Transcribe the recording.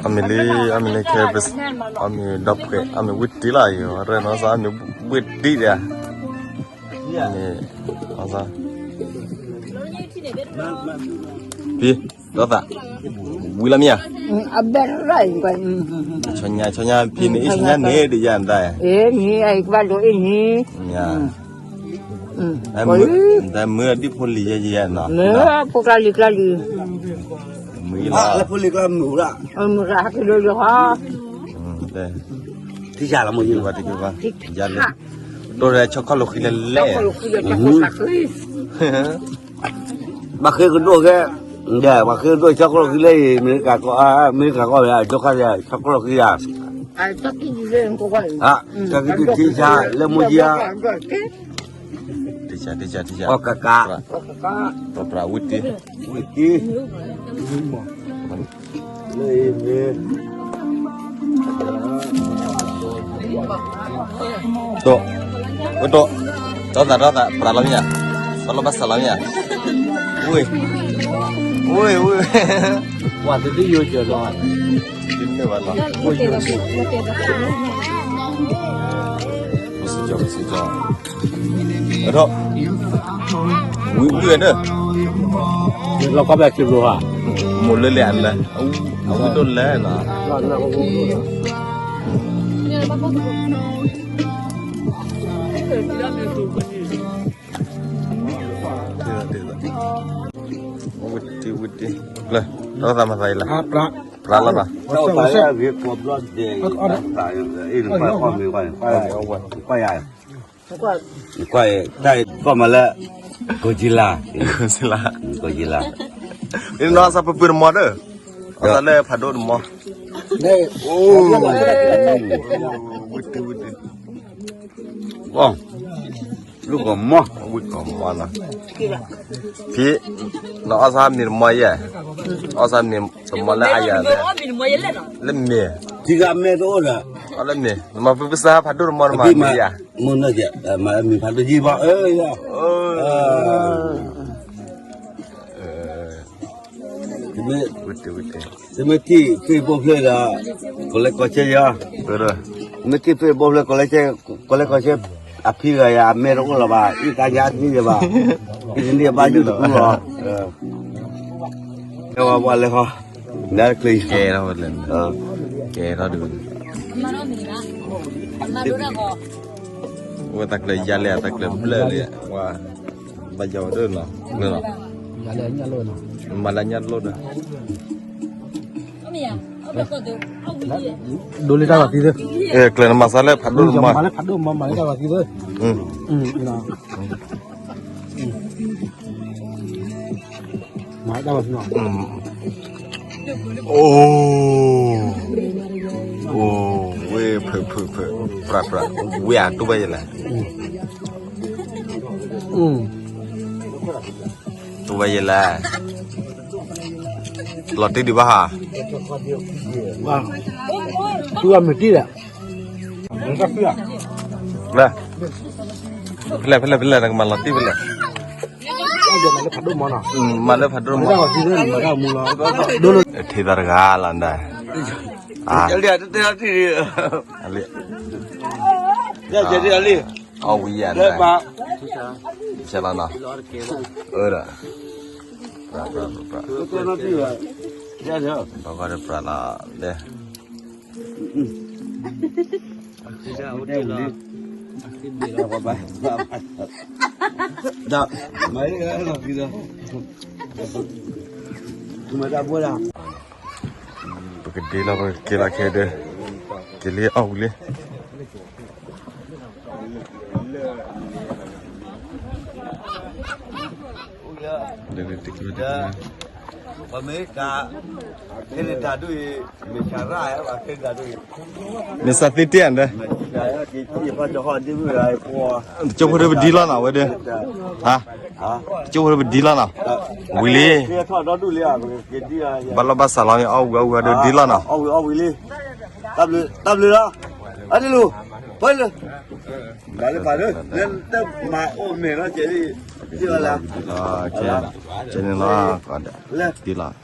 အမ့ၢ်လံ, အမ့ၢ်လံခဲ, အမ့ၢ်ဒီဖှဲး, အမ့ၢ်ဝံတံၢ်လီၤ, ယရဲၣ်နီၢ်စၢ် အမ့ၢ်ဝံတံၢ်ဒၣ်, အမ့ၢ်, ဖံ, ဒီသး, ဝံလီၤမ့ၢ်ဧါ, ဆီညါ, ဆီညါဖံန့ၣ် အံၤဆီညါန့ၣ် ဒ်ယၤနတၢ်, မ့ၢ်, တၢ်မုာ်ဒ်ဖိလံၤယဲယဲနီၤ, မုာ်ဖိကျါလံၤကျါလံၤ, မုာ်လၢဖိလံၤကျါမုာ်ဒၣ်, မုာ်ဒၣ်ဟဲက့ၤလၢလၢဟီ, ထံဆးလီၤမ့ၢ်ယဲ, ယၤလၢ, ဒိၣ်ဒီးဆီခီၣ်လိာ်ဃံလဲၣ်လဲၣ်, ဘၣ်ဃ့ကဒိၣ်ကဲ, ဒီးဘၣ်ဃ့ကဒိၣ်ဆီခီၣ်လိာ်ဃံလဲၣ်အံၤ, မ့ၢ်ကၤကီၢ်, မ့ၢ်ကၤကီၢ်ဝဲဒၣ် ဒိၣ်ခါဒီး ဆီခီၣ်လိာ်ဃံဧါ, ဆီခီၣ်လိာ်ဃံထံဆး လၢမိၢ်ယဲဧါ, ထံဆး, ထံဆး, ထံဆး, အီၣ်ကကး, ပြးပြးဝံတံၢ်, ဝံတံၢ်, ဒိၣ်, ဝဲဒိၣ်, ဒီသးဒီသး ပြးလီၤမ့ၢ်ဧါ, ဘၣ်လီၤဘၣ်စးလီၤမ့ၢ်ဧါ, ဝ့ၢ်, ဝ့ၢ်, ဝ့ၢ်, ဝါတဒုယိကၢၤလီၤ, ဒ်န့ၣ်ဘၣ်လီၤ, ပစံးကၠီ, ပစံးကၠီ, အထီၣ်, ဝံၤဝံၤဒီး, လီၤကီၢ်ဘၣ်စံးဘျိဧါ, မိၢ်လၢလဲၣ်အလၢ, အဝံၤဒိၣ်လဲၣ်နီၤ, ဝံၤတံၢ်, ဝံၤတံၢ်, လၢ, ဒီသးမၤသးအံၤလၢ, ပြးလီၤနီၤ, ကွၢ်, ကွၢ်, တၢ်ကီၢ်မးလၢ, ကိးကံလါ, ကိးကံလါ, ကိးကံလါ, နီၢ်စၢ်ပပုၢ်တမီၤဒီး, အီၣ်စၢ်လၢဖးဒိၣ်တမီၤ, အိ, ဝံၤတံၢ်, ဝံၤတံၢ်, အိ, လူၢ်ကီၢ်မီၤ, ဝံၤကီၢ်မီၤနီၤ, ဖံ, နအီၣ်စၢ်မ့ၤတမီၤယဲ, အီၣ်စၢ်မ့ၤတမီၤလၢအယၤ, လၢမ့ၤ, ထံဂၤမဲတအိၣ်ဒီး, အီၣ်လၢမ့ၤ, နမၤပပုၢ်စၢ်ဖးဒိၣ်တမီၤ နမၤမ့ၤယၤ, မ့ၤဖးဒိၣ်ယံၤဘၣ်, အၢ, မ့ၢ်ထံၣ်ဖ့ၣ်ဘိဖျဲၣ်ဒီး, ကိးလဲကိးဆဲယၤ, မ့ၢ်ထံၣ်ဖ့ၣ်ဘိဖျဲၣ် ကိးလဲကိးဆဲ, အဖံဂၤယၤ အမဲတအိၣ်လၢၤဘၣ်, အံၤတၢ်ယၤတမံၤယၤဘၣ်, အံၤတမံၤယၤဘၣ်ယုၢ်တကူၣ်လီၤ, ကဲဝဲပှၤလဲၤဃီ, နကျ့ၤ, ကဲထီၣ်ဝဲလဲၣ်, ကဲထီၣ်ဒုး, ဝဲတၢ်ကျၢၤယါလဲၣ် တၢ်ကျၢၤဘျၢၣ်လံ, ဝဲ, ဘၣ်ယီၤဝဲဒၣ်နီၤ, မၤလၢညၣ်လိၣ်ဒီး, ဒိးလၢတၢ်ဘၣ်သံသ့, ကျၢၤနမၤစၢ်လၢဖးဒိၣ်တမီၤ, မၤလၢဖးဒိၣ်မီၤ မၤလၢတၢ်ဘၣ်သံသ့, မၤတၢ်ဘၣ်သံနီၤ, အိ, အိ, ဝ့ၢ်ဖုးဖုးဖုး, ပြးပြး, ဝ့ၢ်ဧါ တူၢ်ဘၣ်ယဲလဲၣ်, တူၢ်ဘၣ်ယဲလဲၣ်, လီၤတံၢ်ဒံးဘၣ်ဧါ, တူၢ်ဘၣ်မုၢ်တံၢ်ဒီး, ဖဲလဲၣ် ဖဲလဲၣ် ဖဲလဲၣ် နကမၤလီၤတံၢ်ဖဲလဲၣ်, မၤလၢဖးဒိၣ်မီၤ, ထံသးတဂၤလီၤဒၣ်, အီၣ်ဝံၤယၤ, ဆဲးလီၤနီၤ, အၢဒီး, ပြးပြးပြး, ဘၣ်ဃီဒီးပြးလီၤ, ပကဒ့လီၤ ပကက့ၤလီၤခဲဒၢး, က့ၤလံအီၣ်ဝံၤလံ. ပမ့ၢ်က Canada ဒ်အံၤ, မ့ၢ်စရၣ် Canada ဒ်အံၤ, မ့ၢ်စးသ့တ့ၢ်ဧါ, ကၠိဖိဒီးပဒ်လီၤနီၤဝဲဒၣ်, ဟါ, ကၠိဖိဒီးပဒ်လီၤနီၤ, ဝံၤလံ, ဘၣ်လီၤဘၣ်စးလီၤန့ၣ် အီၣ်ဝံၤအီၣ်ဝံၤဒီးဒ်လီၤနီၤ, တၢ်ဘျုးလီၤ, အဒ်လီၤ, ပှဲၤလၢ မၤလၢပှၤလၢ လၢတၢ်မၤအိၣ်မဲာ်လီၤကဲး, ကဲန့ၣ်လီၤ, ဒ်လီၤ.